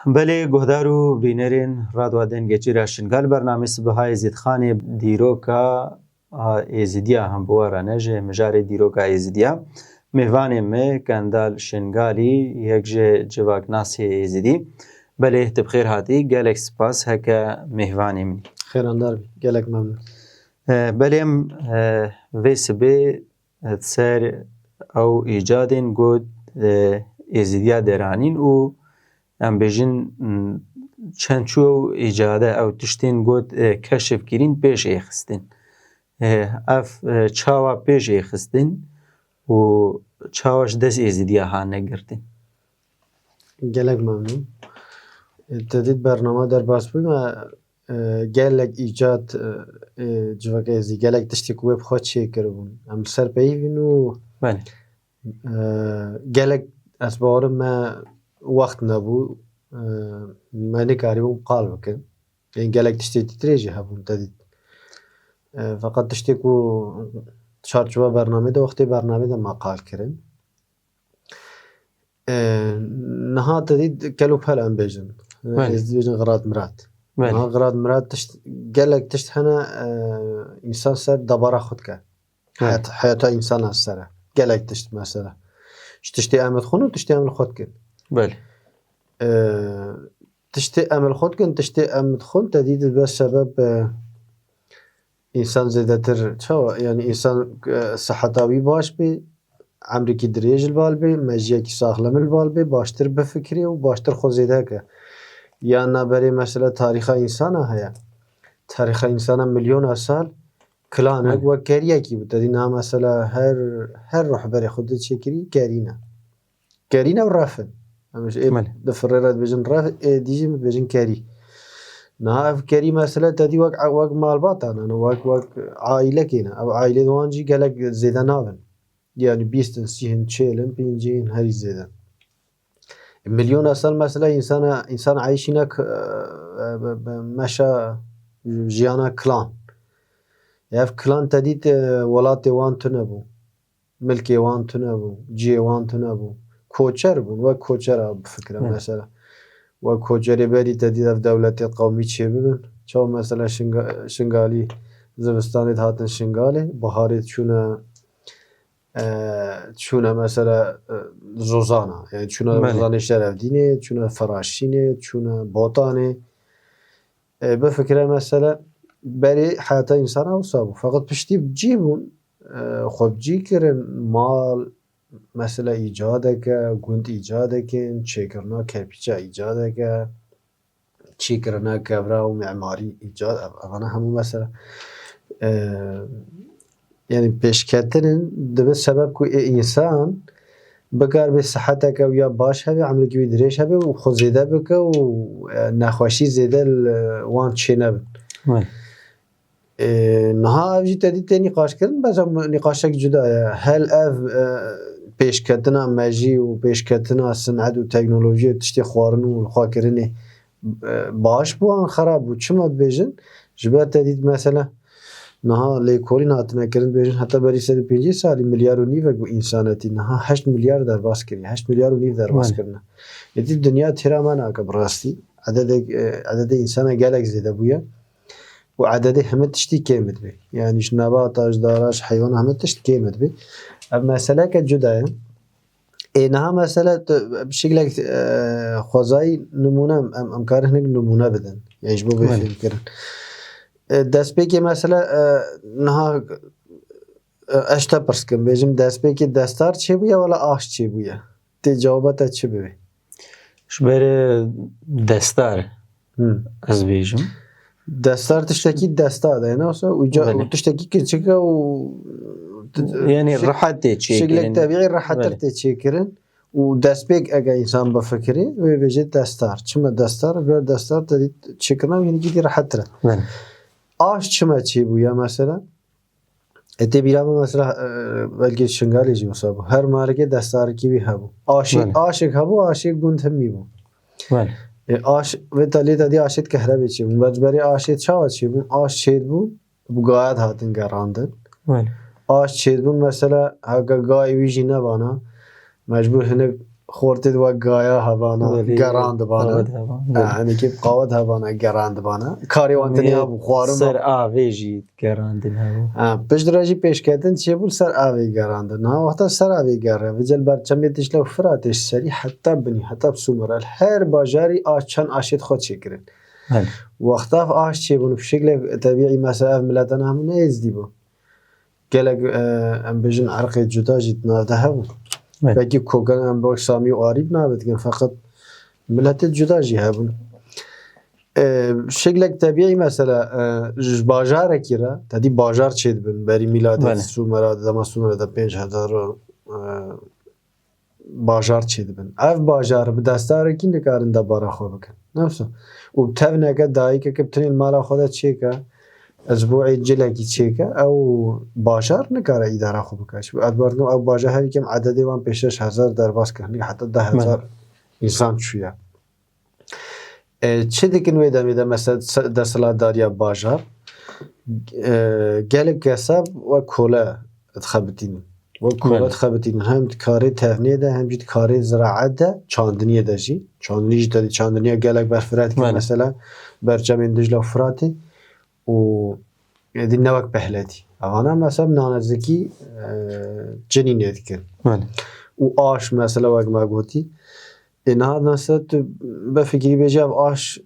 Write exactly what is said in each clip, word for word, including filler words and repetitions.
Belê guhdar û bînerên Radyo Dengê Çîra Şingal, bernamê Sibiha Êzîdxanê dîroka a Êzidiya hembiwara ne ji mijarê dîroka Êzidiya. Mêvanê me Kendal Şingalî, yek ji civaknasê Êzidî. Belê, tu bi xêr hatî, gelek spas heke mêvanê min î. Xêrandar bî, gelek memnûn. E, belê em, e, vê sibê, e, ser ew îcadên got, e, Êzidiya deranîn û em bêjin, m, çend çû ew îcade, ew tiştên got, e, keşif kirîn pêş ê xistin. E, ev, e, çawa pêş ê xistin û çawa ji dest Êzidiya hane girtin? Gelek memnûn. E, te dît bernama derbas bû me, e, gelek îcat, e, e, civaka Êzidî, gelek tiştê ku wê bi xwe çêkiribûn. Em li ser peyivîn û, Belê. e, gelek ez bawerim me wext nebû, e, me nikarîbûn qal bikin. Ên gelek tiştê dîtirê jî hebûn, te dît. E, feqet tiştê ku çarçowa bernamê de, wextê bernamê de me qal kirin. E, niha te dît kel û pel em bêjin. Belê. Ez dibêjin xirat mirat. Belê. Niha xirat mirat tişt, gelek tişt hene, e, însan ser debara xwe dike. Belê. Heyat, heyata însana ser e. Gelek tişt mesela. Ji tiştê em dixwin û tiştê em li xwe dikin. Belê. E, tiştê em li xwe dikin, tiştê em dixwin, te dî dibe sebeb, e, însan zêdetir çawa, yani însan, e, siheta wî baş bê, emrikî dirêj li bal bê, mejiyekî saxlem li bal bê, baştir bifikirê û baştir xwe zêde ke. Yan na berê mesela tarîxa însana heye. Tarîxa însana milyona sal, kilanek Belê. wek keriyekî bû. Te dî niha mesela her, her ruhberê xwe dê çêkirî kerî ne. Kerî ne û ref in. Em ji ê Belê. di firê re dibêjin ref, ê dî jî dibêjin kerî. Niha ev kerî mesela te dî wek, wek malbatan in, wek, wek aîlekê ne. Ev aîlê wan jî gelek zêde nabin. Yani bîst in, sî in, çêl in, pêncî in, herî zêde. Milyona sal mesela însana, însan eyşîne k-, e, e, be, be, meşa jiyana kilan. Ev kilan te dît, e, welatê wan tune bû. Milkê wan tune bû, cihê wan tune bû. Koçer bûn, wek koçera bifikire Hı. mesela. Wek koçerê berî te dît ev dewletê qewmî çêbibin. Çawa mesela Şinga-, Şingalî zivistanê dihatin Şingalê, biharê çûne, e, çûne mesela, e, Zozana. Yani çûne Belê. Zozanê Şerevdînê, çûne Feraşînê, çûne Botanê. E, bifikire mesela berê heyata însana wisa bû. Feqet piştî bi cî bûn, e, xwe bi cî kirin, mal, mesela îcadeke, gund îcadekin, çêkirina kerpîça îcadeke, çêkirina kevra û mimarî îcad, ev-, evana hemû mesela, e, yani pêşketin in, dibe sebeb ku ê însan bikar bê siheteke wî ya baş hebe, emrikî wî dirêj hebe û xwe zêde bike û, e, nexweşî zêde li wan çênebin. Belê. E, niha ev jî te dî tê nîqaşkirin, bes ev nîqaşek cuda ye. Hel ev, e, pêşketina mejî û pêşketina sinet û teknolojiyê û tiştê xwarin û lixwekirinê, e, baş bû an xerab bû. Çima dibêjin? Ji ber te dît mesela niha lêkolîn hatine kirin, dibêjin heta berî sed û pêncî salî milyar û nîvek bû însanetî. Niha heşt milyar derbas kiriye. Heşt milyar û nîv derbas Belê. kirine. Êdî dinya têra me nake bi rastî. Ededek, e, ededê însana gelek zêde bûye. Û ededê hemî tiştî kêm dibe. Yani ji nebata, ji dara, ji heywana hemî tişt kêm dibe. Ev meseleke cuda ye. Ê, niha mesela tu bi şeklek, e, xwezayî nimûne em, em, em karin hinek nimûne bidin. Yani ji bo vê Belê. fêhmkirin. E, destpêkê mesela, e, niha, e, ez ji te pirs kim, bêjim destpêkê destar çêbûye wala aş çêbûye? Tê cewaba te çi bibe? Ji ber, e, destar Hı. ez bêjim. Destar tiştekî desta de ye, ne wisa? Û ca-, Belê. û tiştekî kiçik e û Yani rehet tê çêkirin. Şeklek tebîî rehetir Belê. tê çêkirin. Û destpêk ege însan bifikirê, wê bêje destar. Çima destar? Ber destar te dî çêkirina wî hinekî dî rehetir e. Belê. Aş çima çêbûye mesela? E, tê bîra min mesela, e, belkî Şingalê jî wisa bû. Her malekê destarikî wî hebû. Aşê, Belê. aşek hebû, aşê gund hemî bû. Belê. E, aş, vê te lê te dî aşê kehrebê çêbûn. Berberê aşê çawa çêbûn? Aş çêdibûn, bi gaya dihatin gerandin. Belê. Aş çêdibûn mesela, heke gayê wî jî nebana, mecbûr hinek xortê di wek gaya hevana, Belê, geran dibana. Qawet hevan, Ha, belê. Hinekî qawet hevana, geran dibana. Karê wan Em tenya ê bû xwarin ser bû. Avê jî gerandin hebû. Ha, pişt re jî pêşketin çêbû ser avê gerandin. Ha, wexta ser avê gere, vêca li ber çemê Dicle û Firatê ji serî heta binî, heta bi Sûmera. Li her bajarî a çend aşêt xwe çêkirin. Belê. Wexta ev aş çêbûn, bi şeklek tebîî mesela ev mileta ne hemû ne êzdî bû. Gelek, e, em bêjin erqê cuda jî di nav de hebû. Evet. Belkî koken em wek Samî û Arî bi navê dikin, feqet miletê cuda jî hebûn. E, şeklek tebîî mesela, e, ji bajarekî re, tedî bajar çêdibin, berî mîladê Belê. Sûmera, dema Sûmera de pênc hezar, e, bajar çêdibin. Ev bajar bi destarekî nikarin debara xwe bikin. Nefsa. Û tevneke dayikeke bi tenê li mala xwe de çêke, ez bo ê cilekî çêke, ew bajar nikare îdara xwe bike. Ji ber ew bajar herî kêm ededê wan pêşeş hezar derbas kir. Hinî heta deh hezar Belê. Însan çûye. E, çi dikin wê demê de, mesela, se-, desthilatdariya bajar? E, gelek kesa wek kole dixebitînin. Wek kole Belê. Dixebitînin. Hem di karê tevnê de, hem jî di karê ziraet de, çandiniyê de jî. Çandinî jî tedî, çandiniya gelek berfireh dikin, Belê. Mesela, berçemên Dicle û Firatê û êdî ne wek pehletî. Evana, mesela, nanezikî, e, cinînê dikin. Belê. Û aş, mesela, wek me gotî, Ê, niha mesela tu bifikirî bêjî ev aş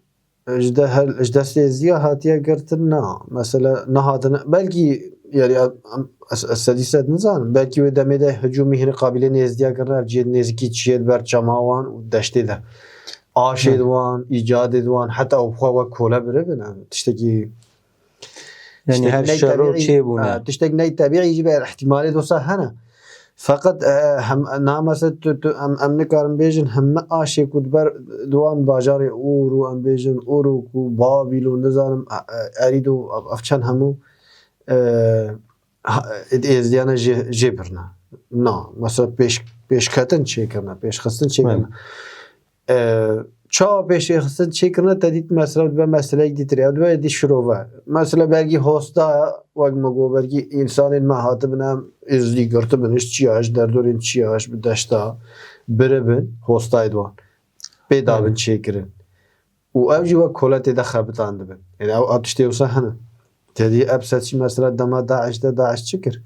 ji de her, ji destê êzdiya hatiye girtin? Na. Mesela nehatine, belkî, yani, em, em, ez, ez sedî sed nizanim. Belkî wê demê de hicûmî hinî qabilên êzdiya kirine, ev cihê nêzikî çiyê di ber çema wan û deştê de. Aşê Hı. di wan, îcadê di wan, heta ew xwe wek kole biribin, em, tiştekî Yani Tiştek her ney şer û tebîî, çê bûne. e, tiştek ney tebîî jî be ihtimalê dosa hene. Feqet, e, hem, na mesela tu, tu, em, em nikarin bêjin heme aşê ku di ber di wan bajarê Ûr û em bêjin Uruk û Babil û nizanim, e, e, Erîd û ev, ev çend hemû, e, ha, êzdiyane jê, jê birine. Na, mesela pêş, pêşketin çêkirine, pêşxistin çêkirine. Belê. E, çawa pêşêxistin çêkirine te dît, mesela dibe meseleyek dîtir, ew dibe êdî şirove. Mesela belkî hosta, wek me got, belkî însanên me hatibin, em êzdî girtibin, ji çiya, ji derdorên çiya, ji bi deşta biribin, hostayê di wan pê dabin Hı. çêkirin. Û ew jî wek kole tê de xebitandibin. Yani ew, ew tiştê wisa hene. Te dî ev seçî mesela dema DAIŞ de DAIŞ çi kir?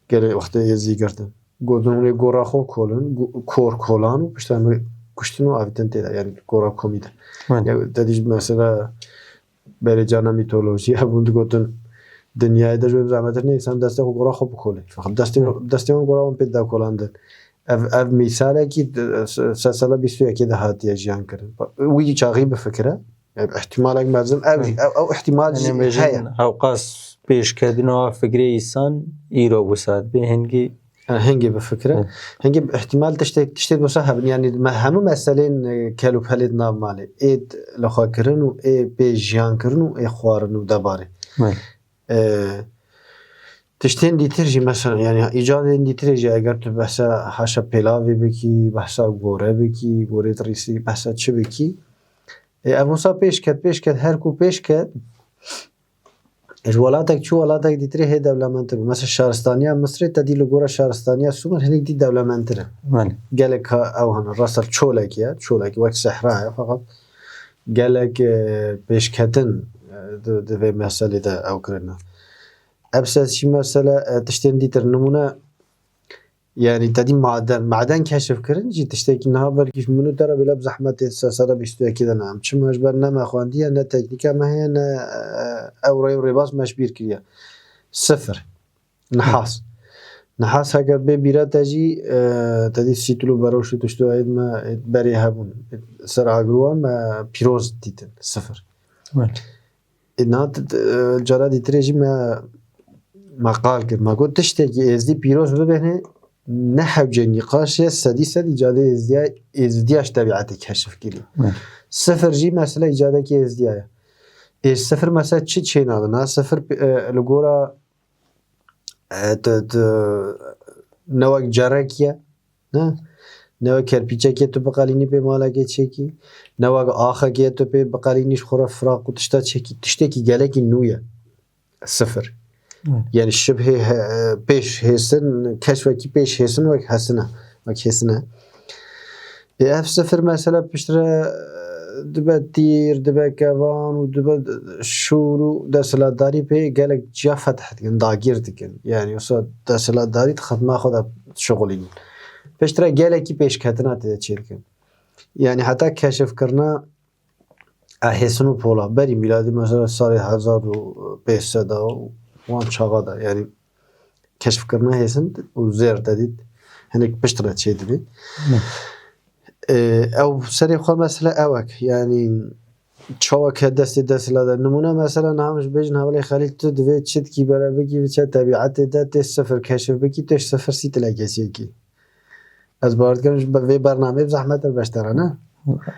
Gelê wextê êzdî girtin. Gotin hûn ê gora xwe kolin, go-, kor kolan û pişta me kuştin û avîtin tê de, yani gora komî de. Belê. Ya, te dî mesela berê carna mîtolojî hebûn digotin, dinyayê de ji wê bi zehmetir ne însan destê xwe gora xwe bikolê. Fakat destê, Hı. destê wan gora wan pê dakolandin. Ev, ev mîsalekî, e, se-, se-, sala bîst û yekê de hatiye jiyan kirin. Wî çaxî bifikire. Ev ihtimalek mezin, ev, Hı. ev, ev ihtimal jî Yani bêjin heye. Hewqas pêşketina fikrê însan îro wisa dibe, hingî Yani hingê bifikire. Hı. Hingê ihtimal tiştê, tiştê wisa hebin. Yani me-, hemû meselên, e, kel û pelê di nav malê. Ê li xwe kirin û ê pê jiyan kirin û ê xwarin û debarê. Hı. E, tiştên dîtir jî mesela, yani îcadên dîtirê jî eger tu behsa haşa pêlavê bikî, behsa gore bikî, gorê tirîsî, behsa çi bikî, e, ev wisa pêş ket, pêş ket, her ku pêş ket, ji welatek çû welatek dîtirê hê dewlementtir bû. Mesela şaristaniya Misirê te dî li gora şaristaniya Sûmer hinek dî dewlementtir e. Belê. Gelek ka ew hene, rasta çolek ye, çolek wek sehra ye, fakat gelek, e, pêşketin, e, di, di vê meselê de ew kirine. Ev ser jî mesela, e, tiştên dîtir, nimûne, yani te dî maden, maden keşif kirin jî tiştekî niha belkî ji min û te re bêle bi zehmetê di ser sala bîst û yekê de ne. Em çima ji ber ne me xwendiye, ne teknîka me heye, ne, e, ew rê û rêbaz me ji bîr kiriye. Sifir. Nihas. Nihas heke bê bîra te jî, e, te dî sîtil û beroş û tişt û êd me, êd berê hebûn. Êd ser agirwan me pîroz dîtin. Sifir. Evet. Ê, na t-, t-, cara dîtirê jî me, me qal kir. Me got tiştekî êzdî pîroz bibêne, ne hewce nîqaş e, sedî sed îcadê êzdiya, êzdiya ji tebiatê keşif kirî. Evet. Sifir jî mesela îcadekî êzdiya ye. Ê, sifir mesela çi çênabe? Na sifir, e, li gora, e, tu, tu, ne wek cerek ye. Ne? Ne wek kerpîçekê tu biqelînî pê malekê çêkî, ne wek axekê tu pê biqelînî ji xwe re firaq û tişta çêkî, tiştekî gelekî nû ye. Sifir. Evet. Yani şibhê he-, pêş hêsin, keşfekî pêş hêsin wek hesine. Wek hêsine. Ê, ev sifir mesela piştre, e, dibe tîr, dibe kevan û dibe şûr û desthilatdarî pê gelek ciya fetih dikin, dagir dikin. Yani wisa desthilatdarî di xidma xwe de şixulînin. Piştre gelekî pêşketina tê de çêdikin. Yani heta keşifkirina, e, hêsin û pola. Berî mîladî mesela salê hezar û pênc sed û wan çaxa de. Yani keşfkirina hêsin û zêr te dît hinek piştre çêdibî. Ne. Ee, ew serê xwe mesela ewek, yani çawa ke destê desthilatdar. Nimûne mesela niha min ji bêjin hevalê Xelîl tu divê çitkî bere bikî, biçe tebîetê de tê sifir keşif bikî, tê sifir sîtilekesiyekî. Ez bawer dikim ji be-, vê bernameyê bi zehmet e beşdara, ne?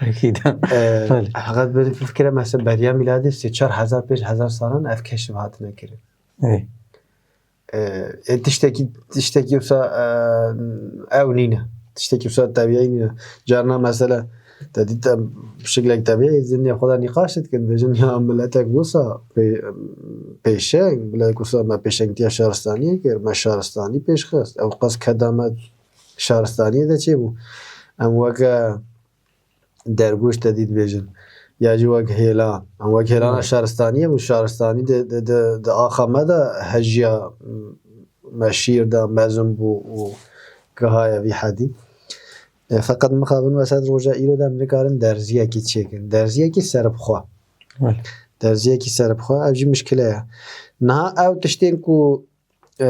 Ekîd. Ee, Belê. Heqet bi fikre mesela beriya mîladê sê çar hezar pênc hezar salan ev keşif hatine kirin. Ê. Ee, e, tiştekî, tiştekî wisa, e, ew nîne. Tiştekî wisa tebîî nîne. Carna mesela te dît em şiklek tebîî zihnê xwe de nîqaş dikin. Bêjin ya miletek wisa pê-, pêşeng, miletek wisa me pêşengtiya şaristaniyê kir, me şaristanî pêş xist. Ew qas keda me şaristaniyê de çêbû. Em weke dergûş te dî dibêjin. Ya jî wek hêlan. Em wek hêlana Hmm. şaristaniyê bû. Şaristanî di, di, di, di axa me de hejiya me şîr de mezin bû û gihaye vî hedî. E, feqet mixabin wesed roja îro de em nikarin derziyekî çêkin. Derziyekî seribxwe. Evet. Derziyekî seribxwe, ev jî mişkile ye. Niha ew tiştên ku e,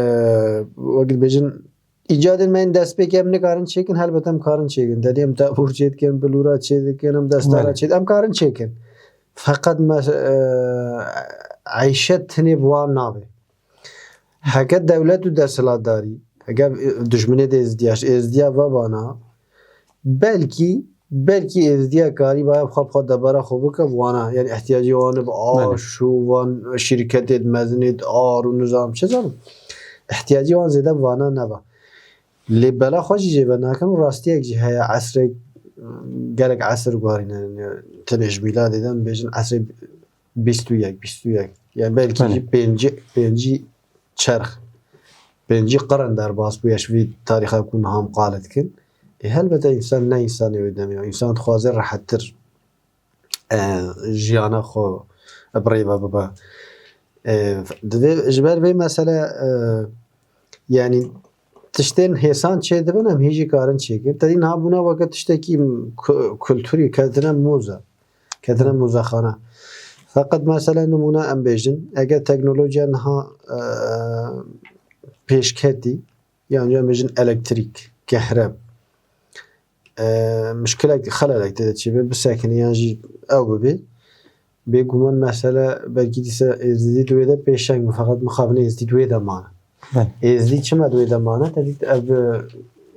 wek dibêjin, îcadên me yên destpêkê em nikarin çêkin, helbet em karin çêkin. Tenê em tebûr çêdikin, bilûra çêdikin, em destara Belê. çêdikin, em karin çêkin. Feqet me, e, eyşet hinê bi wan nabê. Heke dewlet û desthilatdarî, heke dijminê de êzdiya, êzdiya ve bana, belkî, belkî êzdiya karî baye bi xwe, bi xwe debara xwe bike bi wana. Yani ihtiyacê wan bi Belê. aş û van şîrketê di mezinê di ar û nizam çi zanim. Ihtiyacê wan zêde bi vana neba. Lê bela xwe jî jê ve nakin û rastiyek jî heye esrek, gelek esr guharîne. Yani tenê ji mîladê de em bêjin esrê bîst û yek, bîst û yek. Yani belkî Belê. jî pêncî, pêncî çerx, pêncî qirn derbas bûye ji vî tarîxa ku niha em qal dikin. Ê, helbete însan ne însanê wê demê ye. Însan dixwaze rehettir, e, jiyana xwe bi rê ve bibe. E, divê ji ber vê mesele, e, yani tiştên hêsan çêdibin, em hî jî karin çêkin. Te dî niha bûne weke tiştekî ku-, kulturî ketine moze. Ketine mozexane. Feqet mesele nimûne em bêjin, eger teknolojiya niha, e, pêşketî, yan em bêjin elektrîk, kehreb, e, mişkilek, xelalek tê de çêbe, bisekinî yan jî ew bibê, bêguman mesele belkî dîsa êzdî di wê de pêşeng bû, feqet mixabin êzdî di wê de mane. Belê. Êzdî çima di wê de mane? Te dît ev, e,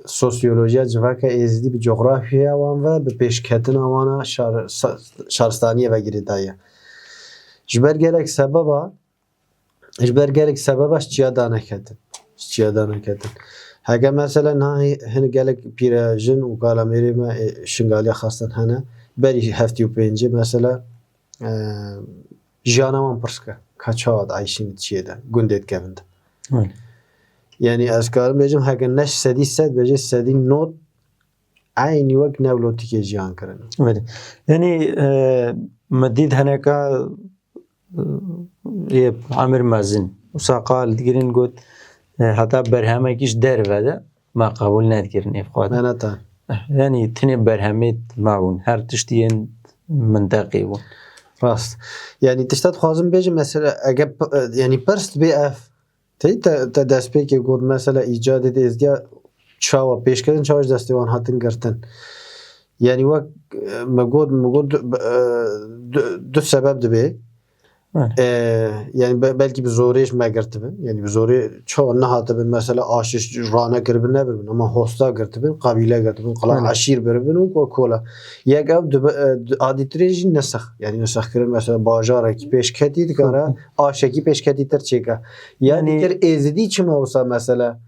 sosyolojiya civaka êzdî bi coxrafyaya wan ve, bi pêşketina wana şar-, sa-, şaristaniyê ve girêdaye. Ji ber gelek sebeba, ji ber gelek sebeba ji çiya daneketin. Ji çiya daneketin. Heke mesela niha hin gelek pîrejin û kalamêrê me, e, Şingaliya xastin hene, berî heftê û pêncê mesela, e, jiyana wan pirs ke, ka çawa dieyşîn di çiyê de, gundê dikevin de. Belê. Yani ez karim bêjim, heke ne ji sedî sed bêje, sedî nod eynî wek newlotîkê jiyan kirin. Belê. Yani, e, me dît heneka, e, yê Emir Mezin, wisa qal digirin got, e, heta berhemekî ji derve de, me qebûl nedikirin êv xwe de. Me netan. Eh, yanî tenê berhemê me bûn. Her tiştî yên minteqê bûn. Rast. Yanî tişta dixwazim bêjim, mesela, eger p-, yanî pirs dibe ev, te, te, te destpêkê got, mesela, îcadê de êzdiya çawa pêşketin, çawa ji destê wan hatin girtin. Yanî wek, e, me got, me got, e, du, du sebeb dibe. Evet. Ee, yani be-, belkî bi zorê ji me girtibin. Yani bi zorê çawa nehatibin, mesela aşiş rane kiribin nebiribin. Ama hosta girtibin, qabîle girtibin, qala Evet. eşîr biribin û ko-, kola. Yek ev dibe-, e, di-, adîtirê jî nesex. Yani nesex kirin, mesela bajarekî pêşketî dikare, Hı. aşekî pêşketî tir çêke. Yani Yani dikir êzidî çima wisa mesela?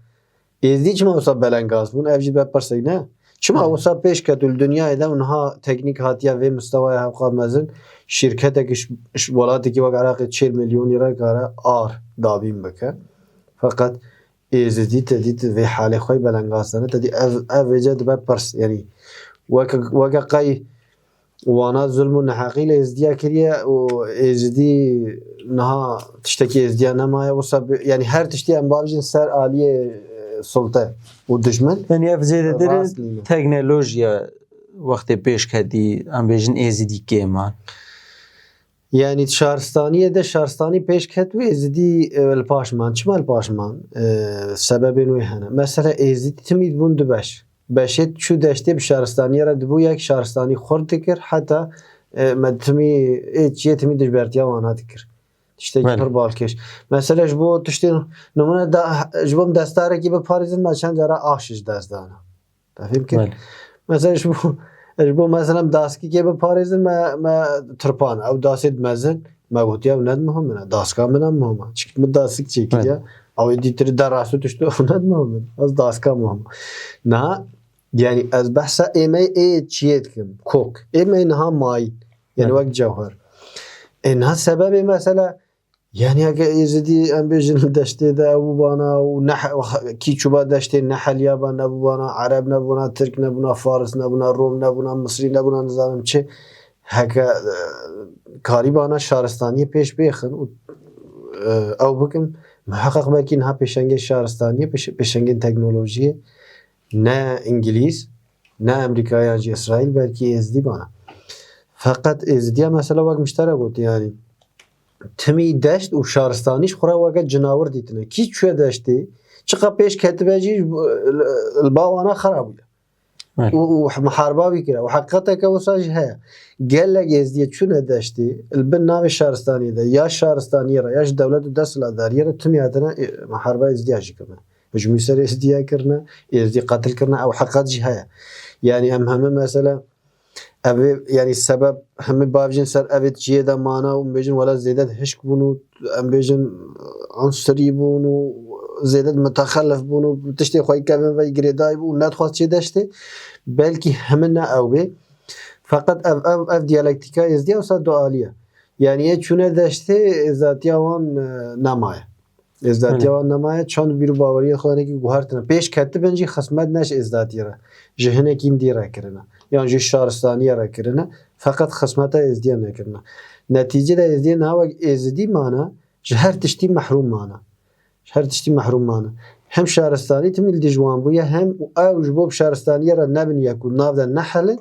Êzdî çima wisa belengaz bûn? Ev jî be pirsek ne? Çima Evet. wisa pêş ket û li dinyayê de û niha teknîk hatiye vê mistewaya hevqa mezin, şîrketek ji, ji welatekî wek Iraqê çêl milyon lîre kare ar dabîn bike. Feqet Êzidî te dît vê halê xwe belengaz dane, te dî ev, ev vêce dibe pirs. Yanî Weke, weke qey wana zulm û neheqî li Êzidiya kiriye û Êzidî niha tiştekî Êzidiya nemaye, wisa bi, yanî her tiştî em bavêjin ser aliyê, e, sulte û dijmin. Yanî ev zêdetir rast nîne. Teknolojiya wextê pêş ketî, em bêjin Êzidî kêm an. Yanî şaristaniyê de şaristanî pêş ket û Êzidî, e, li paş man. Çima li paş man? E, sebebên wê hene. Mesela Êzidî timî bûn du beş. Beşê çû deştê bi şaristaniyê re dibû yek, şaristanî xurt dikir, heta, e, me timî, ê çiyê timî dijbertiya wana dikir. Tiştekî Belê. Pir balkêş. Mesela ji bo tiştên, nimûne da, ji bo em destarekî biparêzin, me çend cara aş ji dest dana. Te fêm kir? Belê. Mesela ji bo, ji bo mesela em daskikê biparêzin, me, me tirpan. Ew dasê mezin, me gotiye ew ne muhim e, daska min e muhim e. Çik min dasik çêkiriye. Belê. Ew ê dîtir de rast û tişt ew ne muhim e. Ez daska muhim e. Niha, yanî ez behsa ê me ê çiyê dikim. Kok. Ê me niha mayî. Yanî Belê. Wek cewher. Ê niha sebebê mesela, yanî heke Êzidî em bêjin li deştê de ew bûbana û ne, kî çûba deştê neheliya ba, nebûbana Ereb, nebûna Tirk, nebûna Faris, nebûna Rom, nebûna Misrî, nebûna nizanim çi. Heke, e, karîbana şaristaniyê pêş bêxin û, e, ew bikin, miheqeq belkî niha pêşengên şaristaniyê, pêş-, pêşengên teknolojiyê, ne Îngilîz, ne Amerîka yan jî Îsraîl, belkî Êzidî bana. Feqet Êzidiya mesela wek miştere got, yanî timî deşt û şaristanî ji xwe re weke cinawir dîtine. Kî çûye deştê, çiqa pêş ketibe jî, li, li ba wana xera bûye. Evet. Û, û miharba wî kire. Û heqîqeteke wisa jî heye. Gelek Êzidiyê çûne deştê, li bin navê şaristaniyê de, ya şaristaniyê re, ya ji dewlet û desthilatdariyê re timî hatine, e, miharba Êzidiya jî kirine. Hicûmî ser Êzdiya kirine, Êzdî qetil kirine, ew heqet jî heye. Yanî em hemî mesela, ev ê, yanî sebeb hemî bavêjin ser ev ê çiyê de mana û em bêjin wela zêde hişk bûn û em bêjin unsirî bûn û zêde mutexelif bûn û tiştê xwe kevin ve girêdayî bû û nedixwast çê deştê. Belkî hemî ne ew bê. Feqet ev, ev, ev diyalektîka Êzdiya wisa dualî ye. Yanî ê çûne deştê êzdatiya wan, e, nemaye. Êzdatiya Belê. Wan nemaye, çand û bîr û baweriyên xwe hinekî guhertine. Pêş ketibin jî xismet ne ji êzdatiyê re, ji hinekî din re kirine. Yan jî şaristaniyê re kirine. Feqet xismeta êzdiya nekirine. Netîce de êzdiya niha wek êzidî mane, ji her tiştî mehrûm mane. Ji her tiştî mehrûm mane. Hem şaristanî timî li dij wan bûye, hem ew ji bo bi şaristaniyê re nebin yek û nav de nehelin,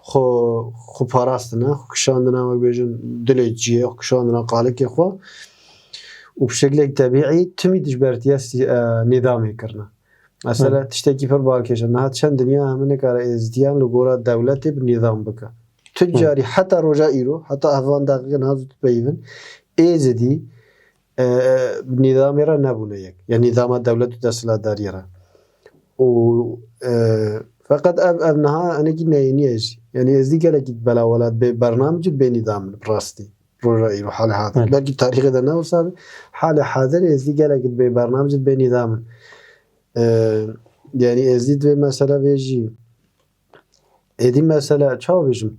xwe, xwe parastine, xwe kişandine, wek bêjin dilê cihê, xwe kişandine qalikê xwe û bi şeklek tebîî timî dijbertiya sî-, e, nîzamê kirine. Mesela Hı. tiştekî pir balkêş e. Niha çend dinya hemî nikare êzdiyan li gora dewletê bi nîzam bike. Tu Hı. carî heta roja îro, heta hevan deqîqe niha zû dipeyivin, êzidî, e, nîzamê re nebûne yek. Ya nîzama dewlet û desthilatdariyê re. Û, e, feqet ev, ev niha hinekî neyênî ye jî. Yanî êzdî gelekî bela welat bê bernamij û bê nîzam in, bi rastî. Roja îro, halê hadir. Evet. Belkî tarîxê de ne wisa be. Halê hadir êzdî gelekî bê bernamij û bê nîzam in. E, yanî êzdî divê mesela vê jî Êdî mesela, çawa bêjim?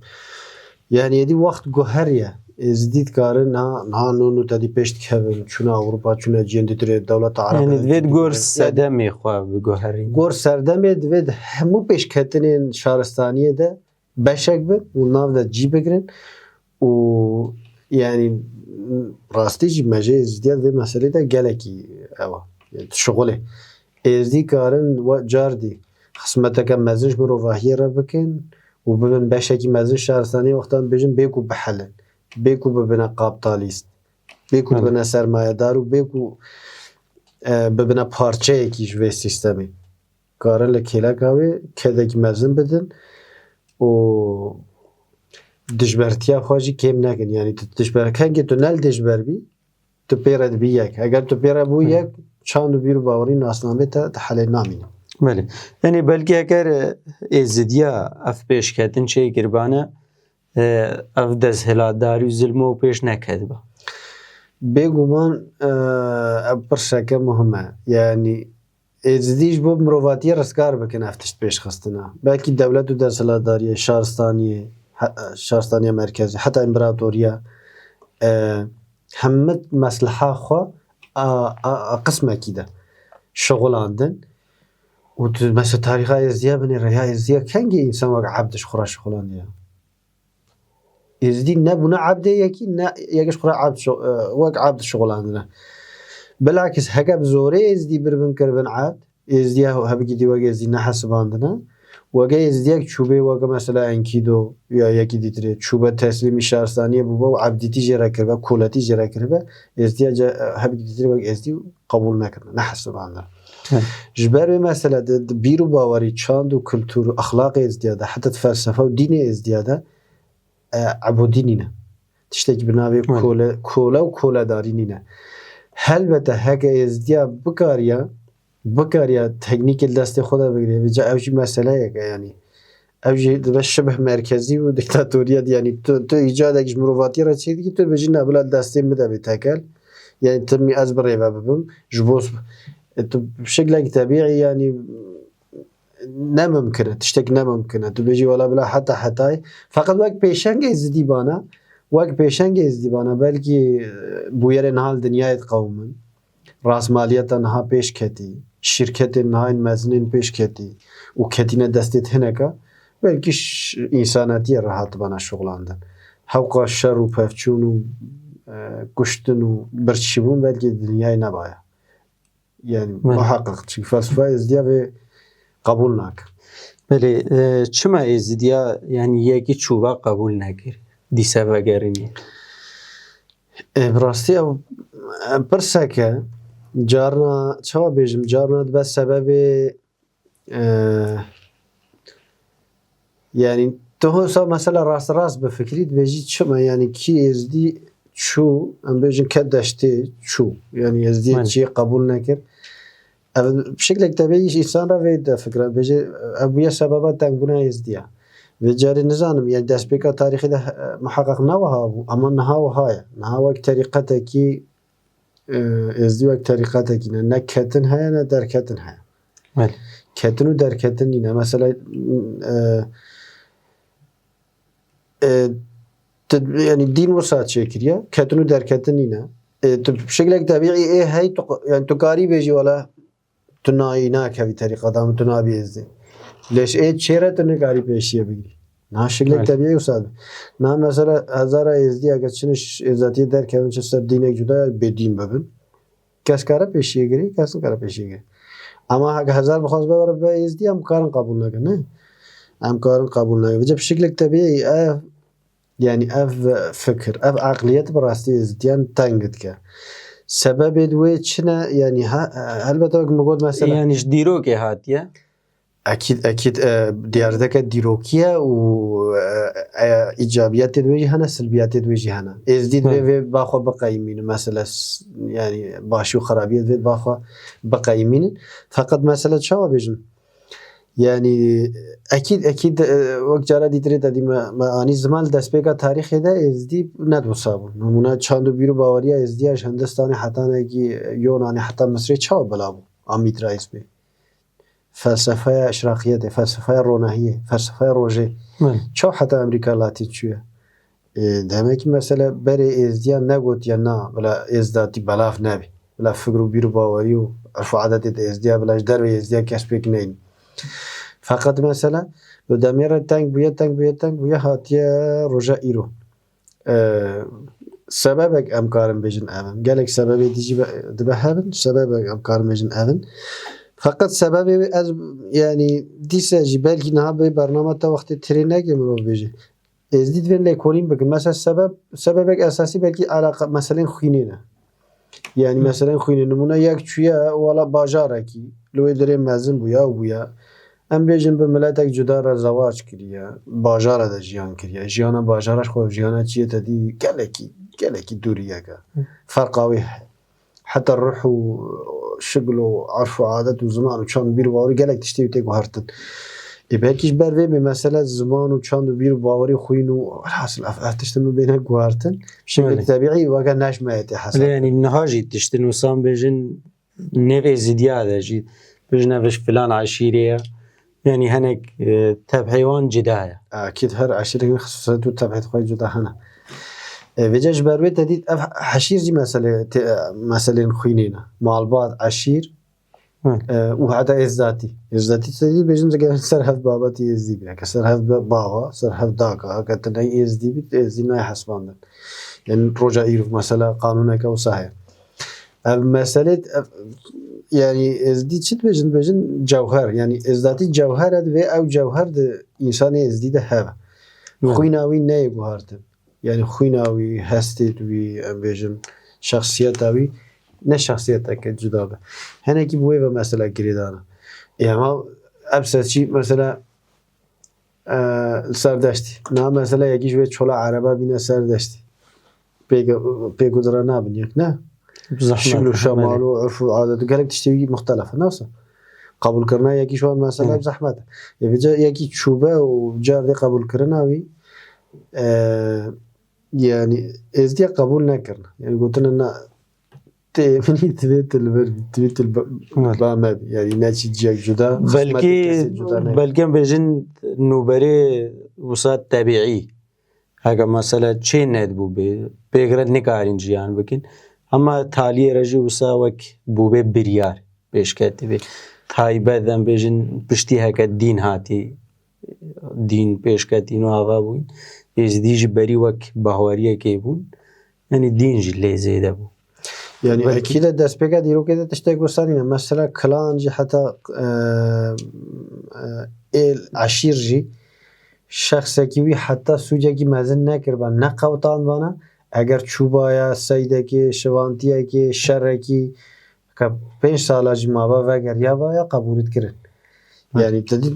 Yanî êdî wext guheriye. Êzidî dikarin niha, niha nû nû tedî pêş dikevin. Çûne Ewropa, çûne cihên ditirê, dewleta Ereb Yanî hene, divê di gor dikevin. Sedemê xwe biguherîn. Gor serdemê divê di hemû pêşketinên şaristaniyê de beşek bin û nav de cî bigirin. Û yanî rastî jî me jê Êzidiya vê meselê de gelekî ew e, yanî şixulê. Êzdî karin we cardî xismeteke mezin ji mirovahiyê re bikin û bibin beşekî mezin şaristaniyê wextan bêjin bê ku bihelin, bê ku bibine kaptalîst, bê ku Belê. bibine sermayedar û bê ku, e, bibine parçeyekî ji vê sîstemê. Karin li kêleka wê kedekî mezin bidin û dijbertiya xwe jî kêm nekin. Yanî tu dijber-, kengê tu ne li dijber bî, tu pê re dibî yek. Eger tu pê re bû Hı. yek, çand û bîr û bawerî nasnamê te di helê namîne. Belê. Yanî belkî eger, e, Êzidiya ev pêşketin çêkiribane, e, ev desthilatdarî û zilmo pêş neketiba. Bêguman, e, ev pirseke muhim e. Yanî Êzidî ji bo mirovatiyê rizgar bikin ev tişt pêşxistina. Belkî dewlet û desthilatdariyê, şaristaniyê, he-, şaristaniya merkezî, heta împeratoriya, e, hemî mesleha xwe a, a, a qismekî de şixulandin Û tu mesela tarîxa Êzdiya binêre, ya Êzdiya kengî însan wek ebd ji xwe re şixulandiye? Êzdî nebûne ebdê yekî, ne yek ji xwe re ebd şo-, e, wek ebd şixulandine. Bilakis heke bi zorê Êzdî biribin kiribin ebd, Êzdiya hebikî dî wek Êzdî nehesibandine. Weke Êzdiyek çûbê weke mesela Enkido ya yekî dîtirê çûbe teslîmî şaristaniyê bûbe û ebdîtî jê re kiribe, koletî jê re kiribe, Êzdiya ce-, hebikî dîtirê wek Êzdî qebûl nekirine, nehesibandine. Hı. Ji ber wê mesela di, di bîr û bawerî, çand û kultur û exlaqê Êzdiya de, heta di felsefe û dînê Êzdiya de, e, ebûdî nîne. Tiştekî bi navê Hı. kole, kole û koledarî nîne. Helbete heke Êzdiya bikariya, bikariya teknîkê li destê xwe de bigire, vêca ew jî meseleyek e, yanî. Ew jî dibe şibh merkezî û dîktatoriyet, yanî tu, tu îcadek ji mirovatiyê re çêdikî, tu dibêjî, "Na, bila li destê min de bê tekel." Yanî timî ez bi rêve bibim. Ji bo, e, tu bi şeklekî tebîî, yanî ne mimkin e, tiştek ne mimkin e. Tu bêjî, "Wela bila heta hetayê." Feqet wek pêşengê zidî bana, wek pêşengê zidî bana, belkî, e, bûyerê niha li dinyayê diqewimin. Rastmaliyeta niha pêş ketî, şîrketên niha ên mezinên pêş ketî û ketîne destê hineka, belkî ş-, însanetiyê re hatibana şixulandin. Hewqa şer û pevçûn û, e, kuştin û birçîbûn belkî dinyayê nebaya. Yani Belê. Muhakkak. Çünkü felsefa Êzdiya vê qebûl nake. Belê, e, çima Êzidiya, yani yekî çûba qebûl nekir? Dîse vegerînî. E, bi rastî ew, e, pirsek e. Carna, çawa bêjim, carna dibe sebebê, e, yani tu hosa mesela rast rast bifikirî, dibêjî çima, yani kî Êzdî çû, em bêjin ke deştê çû. Yani Êzdiyê Belê. Çiyê qebûl nekir. Ev bi şeklek tebîî însan re vê de fikre bêje, ev bûye sebeba tengbûna Êzdiya. Vê carê nizanim, yani destpêka tarîxê de, e, muheqeq ne wiha bû, ama niha wiha ye. Niha wek terîqetekî, e, Êzdî wek terîqetekî ne. Ne ketin heye, ne derketin heye. Belê. Ketin û derketin nîne. Mesela, e, e, tu, yani dîn wisa çêkiriye, ketin û derketin nîne. E, tu bi şeklek tebîî ê hey, tu, yani tu karî bêjî, wela tu nayî nakevî terîqeta min, tu nabî Êzdî. Lê ji ê çê re tu nikarî pêşiyê bigirî. Niha şeklek Belê. Tebîî wisa be. Niha mesela hezara Êzdî eger çin êzatiyê derkevin, çi ser dînek cuda ya, bêdîn bibin. Kes kare pêşiyê girî, kes nikare pêşiyê girî. Ama heke hezar bixwaz be were be Êzdî, em karin qebûl nekin, ne? Em karin qebûl nekin. Vêca bi şeklek tebîî ev, yani ev fikir, ev eqliyet bi rastî Êzdiyan teng dike. Sebebê wê çi ne? Yani ha, helbete wek min got mesela Yani ji dîrokê hatiye. Ekîd, ekîd, e, diyar dike dîrokî ye û, e, e, îcabiyetê di wê jî hene, silbiyetê di wê jî hene. Êzdî divê Hı. Vê baxwe biqeyimînin, mesela, s-, yani başî û xerabiyê divê baxwe biqeyimînin. Feqet mesela çawa bêjim? Yani ekîd, ekîd, e, wek cara dîtirê te dî me, me anî ziman li destpêka tarîxê de Êzdî ne wisa bû. Nimûne çand û bîr û baweriya Êzdiya ji Hindistanê hetanekî Yonanê heta Misrê çawa bila bû? A Mîtraîs bê. Felsefeya îşraqiyetê, felsefeya ronahiyê, felsefeya rojê. Belê. Çaw heta Amerîka Latîn çûye. E, demek ki mesele berê Êzdiyan negotiye na, bila Êzdatî belav nebî. Bila fikr û bîr û bawerî û erf û adetê de Êzdiya, bila ji dervê Êzdiya kes pêk neyîn. Feqet mesele, bi demê re teng bûye, teng bûye, teng bûye, hatiye roja îro. E, sebebek em karin bêjin ev in. Gelek sebebê dî jî be-, dibe hebin, sebebek em karin bêjin ev in. Feqet sebebê wê ez, yani, dîse jî belkî niha bê bernama te wextê tirê neke mirov bêje. Êzdî divên lêkolîn bikin. Mesela sebeb, sebebek esasî belkî alaqa, meselên xwînê ne. Yani Hı. Meselên xwînê, nimûne yek çûye wala bajarekî, li wê dirê mezin bûye û bûye. Em bêjin bi miletek cuda re zewac kiriye, bajara de jiyan kiriye. Jiyana bajara ji xwe jiyana çiyê te dî gelekî, gelekî dûrî yek e. Hı. Ferqa wê he-, heta ruh û şikl û erf û adet û ziman û çand bîr û bawerî gelek tiştê wî tê guhertin. Ê belkî ji ber vê bê mesele ziman û çand û bîr û bawerî xwîn û welhasil ev, ev tiştin min bêne guhertin. Şeklek Belê. Tebîî weke neşmeyetê hesab. Lê yanî niha jî tiştin wisa bêjin nêvê Êzidiya de jî, bêjin ev ji filan eşîrê ye. Yanî hinek, e, tebhê wan cida ye. Akîd her eşîrek xisûsiyet û tebhê xwe cuda hene. E, vêca ji ber wê te dît ev heşîr jî mesele, te-, meselên xwînê ne. Malbat, eşîr, Hı. E, û heta êzdatî. Êzdatî tê dî bêjin, diger ser hev babetî êzdî bî. Heke ser hev be-, bava, ser hev daka, heke tu ney êzdî bî, êzdî nayê hesbandin. Yani roja îro mesela qanûneke wisa heye. Ev mesele, ev, yani êzdî çi dibêjin? Dibêjin cewher. Yani êzdatî cewher e, divê ew cewher di însanê êzdî de hebe. Hı. Xwîna wî neyê guhartin. Yani xwîna wî, hestê wî, em bêjin, şexsiyeta wî, ne şexsiyeteke cuda be. Henekî bi wê ve mesela girêdana. Ê, hema ev sesçî mesela, e, li ser deştî. Niha mesela yekî ji wê çola ereba bîne ser deştî. Pê, pê ku dira nabin yek, ne? Zehmet, Şikl û şemal û urf û adet û gelek tiştê wî muxtelef e, ne wisa? Qebûlkirina yekî ji wan mesela Hı. bi zehmet e. Ê, vêca yekî çûbe û car dê qebûlkirina wî, e, yani êzdiya qebûl nekirine. Yani gotine na tê minî divê tu li vir bî, divê tu li ba-, Evet. ba me bî. Yani neçî ciyek cuda, Belkî, xizmetê kesê cuda ne. belkî em bêjin nûberê wisa tebîî. Heke mesela çê nedibû bê, pêgre nikarîn jiyan bikin. Hema taliyê re jî wisa wek bûbê biryar pêşketî bê. Taybet em bêjin piştî heke dîn hatî, dîn pêşketîn û ava bûn. Êzidî jî berî wek bahwariyekê bûn. Yani dîn jî lê zêde bû. Yani Belkî ekî de destpêka dîrokê de tiştek wisa nîne. Mesela kilan jî heta, e, e, êl, eşîr jî şexsekî wî heta sûcekî mezin nekiriba, neqewtandibana. Eger çûbaya seydekê, şivantiyekê, şerekî, ka pênc sala jî maba vegeriyabaya, qebûl dikirin. Hı. Yani te dît,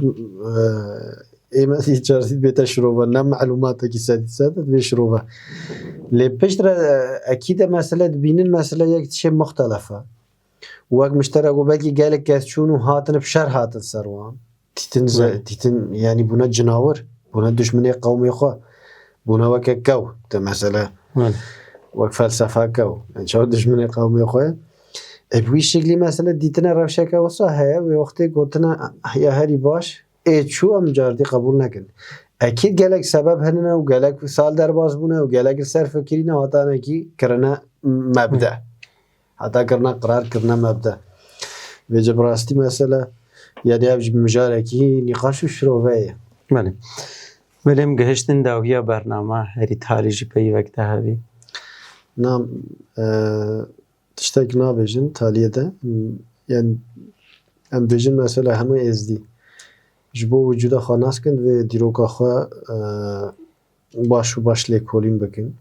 e, ê me dî çar dît bête şirova, ne melumatekî sedî sed e, divê şirova. Lê pişt re, e, ekî de mesele dibînin, mesele yek tişê muxtelef e. Wek mişterek û belkî gelek kes çûn û hatin bi şer hatin ser wan. Dîtin ze-, Belê. dîtin, yani bûne cinawir, bûne duşminê qewmê xwe. Bûne weke kew, te mesele Belê. wek felsefa kew. Yani çawa duşminê qewmê xwe ye? E, bi wî şeklî mesele dîtine rewşeke wisa heye, wê wextê gotine, "Ya herî baş, ê çû em cardî qebûl nekin." Ekîd gelek sebeb hinine û gelek sal derbas bûne û gelek li ser fikirîne, hatanekî kirine mebde. Heta kirine qirar, kirine mebde. Vêce bi rastî mesele, yani ev jî mijarekî nîqaş û şirove ye. Belê. Belê em gihiştin dawiya bernama, herî talî jî peyvek de hebî. Na, e, tiştek nabêjin taliyê de. Yani em bêjin mesela hemû êzdî. Ji bo wicûda xwe nas kin, divê dîroka xwe, e, baş û baş lêkolîn bikin.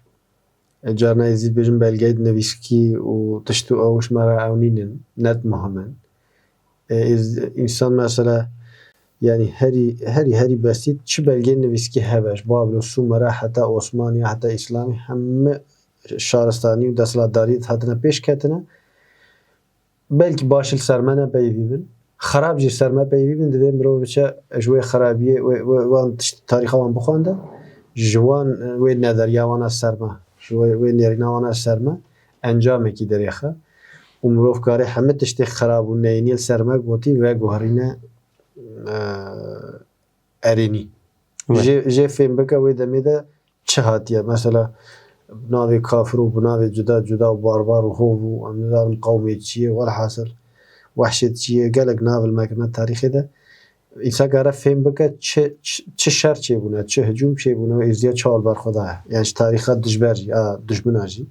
E, carna êzdî dibêjin belgeyê nivîskî û tişt û ew ji me re ew nînin, net muhim in. E, êz-, însan mesela, yani herî, herî, herî besît çi belgeyê nivîskî hebe, ji Babil û Sumera heta Osmaniya, heta Îslamî, hemî şaristanî û desthilatdarî hatine pêş ketine. Belkî baş li ser me ne peyvî bin, xerab jî li ser me peyvî bin, divê mirov biçe ji wê xerabiyê, wê, wê, wan tişt, tarîxa wan bixwende, ji wan, wê nederiya wana ser me, ji wê, wê nêrîna wana ser me encamekî derêxe û mirov kare hemî tiştê xerab û neyînî li ser me gotî veguherîne, e, erênî. Evet. Jê, jê fêm bike wê demê de çi hatiye? Mesela, bi navê kafir û bi navê cuda cuda û barbar û hov û em nizanim qewmê çi ye, welhasil, wehşet çi ye, gelek nav li me kirine tarîxê de. Însan kare fêm bike çi, çi, çi şer çêbûne, çi hicûm çêbûne û êzdiya çawa li ber xwe daye. Yani ji tarîxa dijber jî, a dijmina jî.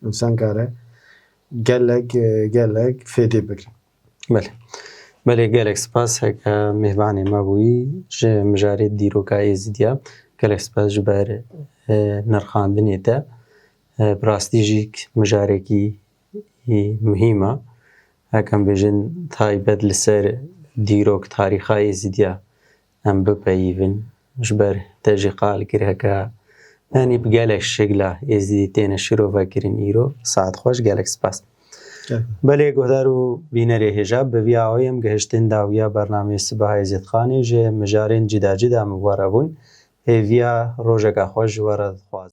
Însan kare gelek, e, gelek fêdê bigre. Belê. Belê, gelek spas heke mêvanê me bûyî ji mijarê dîroka Êzidiya. Gelek spas ji ber, e, nirxandinê te. E, bi rastî jî mijarekî muhîm e. Heke em bêjin taybet li ser dîrok, tarîxa Êzidiya em bipeyivin. Ji ber te jî qal kir heke, yanî bi gelek şikla Êzidî têne şirovekirin îro. Saet xweş, gelek spas. Gelek. Belê, guhdar û bînerê hêja, bi vî awayî em gihiştin dawiya bernameyê Sibeha Êzidxanê. Ji mijarên cida cida min bi we re bûn. Hêviya rojeka xweş ji we re dixwazim.